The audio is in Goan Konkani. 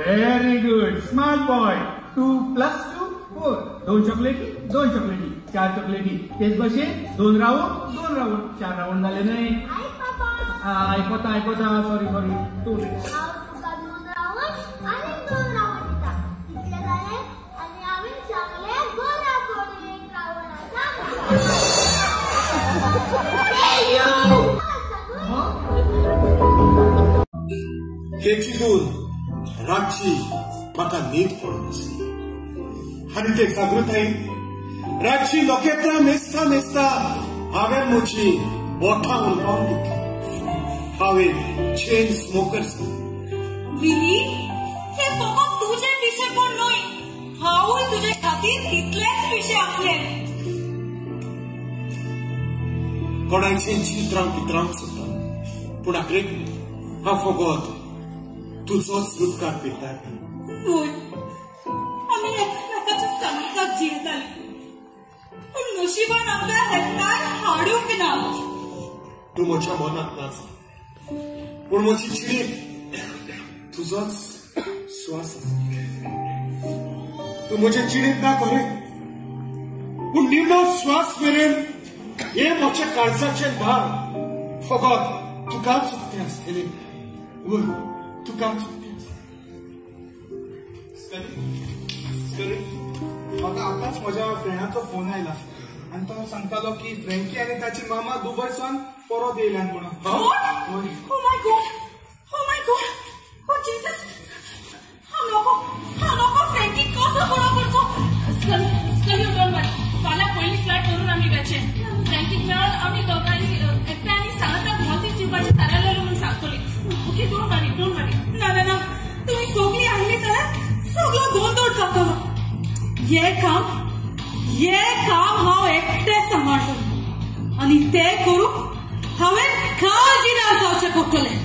Very good, smart boy. 2 + 2 4. 2 चॉकलेटी, 2 चॉकलेटी, 4 चॉकलेटी. तेच भशेन 2 राउंड, 2 राउंड, 4 राउंड झाले नाही. ऐकता ऐकता, सॉरी सॉरी. 2 राउंड आणि 2 राउंड दिता इतले जाले आनी हांवें सांगले गोरा कोणी एक राउंड आसा. हे चिंतून रातची म्हाका न्हीद पडून आसली आनी ते जागृतायेन रातची नखेत्रां मेजता मेजता हांवें म्हजी बोटां हुलपावन घेतली. हांवें चेन स्मोकर्स. विली, हे फकत तुजें पिशेपण न्हय, हांवूय तुजे खातीर तितलेंच पिशें आसलें. कोणाचें चित्रांक पित्रांक सोदता पूण आखरेक हांव फकत तुजोच रुपकार पिताय. वय, आमी एकामेकाच्या सांगाताक जियेतालीं पूण नशिबान आमकां एकठांय हाडूंक ना. तूं म्हज्या मनांत नाच पूण म्हजी जिणेक तुजोच श्वास आसा. तूं म्हजे जिणेंत ना खरें पूण निमणो श्वास मेरेन हे म्हज्या काळजाचें दार फकत तुकाच उक्तें आसतलें. वय, तुकाच उक्तें आसतलें. म्हाका आतांच म्हज्या फ्रेंडाचो फोन आयला आनी तो सांगतालो की फ्रँकी आनी ताची मामा दुबयसान परत येयल्यान म्हणून. Oh my God, oh my God, oh Jesus. हांव नको फ्रँकी कसो बरो करचो. Don't worry, फाल्यां पयली फ्लायट करून आमी वचें. फ्रँकीक मेळोन आमी दोगांनी एकट्या आनी सांगाताक मोती दिवपाचें थारायलें म्हणून सांगतली. Okay, don't worry, don't worry. ना ना ना, तुमी सगळीं आयली जाल्यार सगळो गोंदळ जातलो. हें काम हांव एकटें सांबाळटलें आनी तें करूंक हांवें काळजीदार जावचें पडटलें.